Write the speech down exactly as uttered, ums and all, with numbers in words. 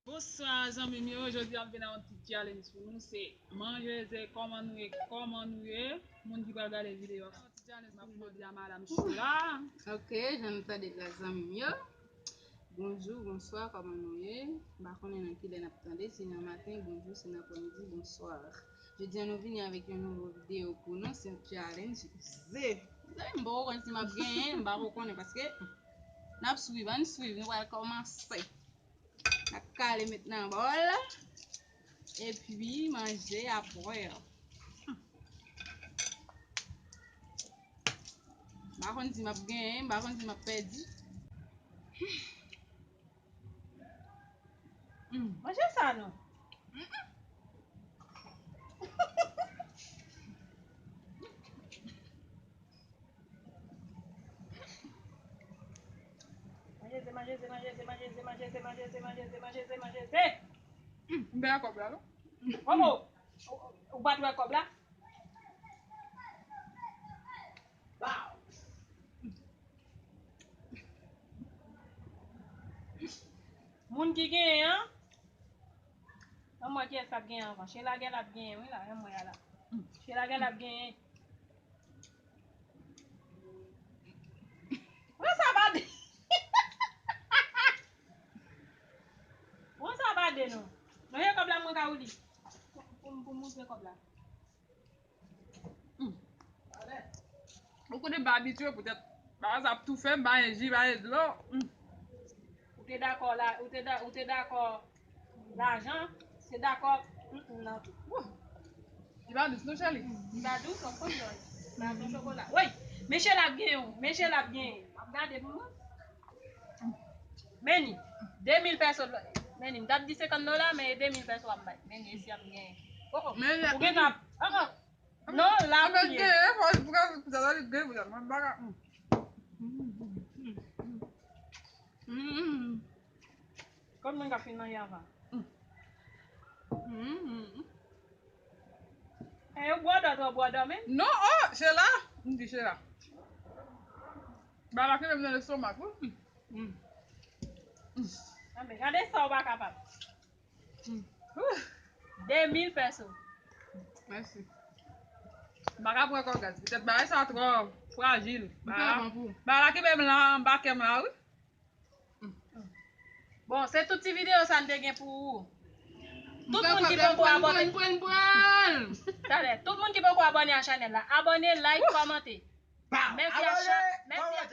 Bonswa zanmi m yo, jodi a m vin ak yon ti challenge pou nou, se manje ze, kòman nou ye, kòman nou ye, moun ki pral gade videyo a. Yon ti challenge pou nou jodi a, madanm Sheila. Ok, jan nou tande la zanmi m yo. Bonjou, bonswa, kòman nou ye? M pa konnen nan kilè n ap tande, si nan maten, bonjou, si nan aprèmidi, bonswa. Jodi a nou vini avèk yon nouvo videyo pou nou, se yon challenge ze. Zanmi m, m poko konn si m ap genyen, m pako konnen paske n ap swiv, ann swiv, nou pral kòmanse. N ap kale met nan bòl. Epi manje apre. M pa konn si m ap genyen, m pa konn si m ap pèdi. Mm. Manje sa non. Manje ze, manje ze, manje ze, manje ze, manje ze, manje ze, manje ze, manje ze, manje ze, manje ze, manje ze. Mm, m pè kòb la non. Oh, oh. Ou, ou, ou pa t wè kòb la? Baw. Moun ki genyen an, ann wè kiyès k ap genyen anvan. Sheila gen l ap genyen wi la, ann wè a la. Sheila gen l ap genyen. Pran sa pa de. Pran sa pa de non. Manje kòb la mwen ka ou li. Pou, pou, pou montre kòb la. Hmm. Ou konnen m pa abitye, poutèt bagay sa ap toufe m, pa gen ji, pa gen dlo. Hmm. Ou te dakò la, ou te da, ou te dakò lajan, se dakò, mm, mm, nan tou. Wouh. Li pa dous non, cheri. Li pa dous, w ap konn dòy. Li pa dous chokola. Woy, men Sheila ap genyen, men Sheila ap genyen. M ap gade pou mwen. Men ni, de mil pèso. Men ni, m t ap di senkant dola, men e de mil pèso w ap bay. Men ni, e si ap genyen. Oh, oh. Men ou gen tan ap, oh, oh. Non, la ou ye. Genyen, fò, pou ka, pou sa, li genyen, pou sa, mwen pa ka, mm. Mm. Kòm mwen ka fin manje avan. Mm. Mm. E ou bwè dò twò bwè dò men? Non, oh, Sheila. M di Sheila. Ba la ki menm nan lestomak, wi. Mm. Mm. Anben, gade sa ou pa kapab. Mm. Wouh. De mil pèso. Mèsi. M pa ka pran kòb gaz. Petèt bagay sa twò frajil. Bagay la, bagay la ki menm la anba kè m la, wi. Bon, se tout ti videyo sa n te gen pou ou. Tout moun ki poko abòne. Talè, tout moun ki poko abòne a chanèl la, abòne, like, kòmante. Mèsi a chak, mèsi a,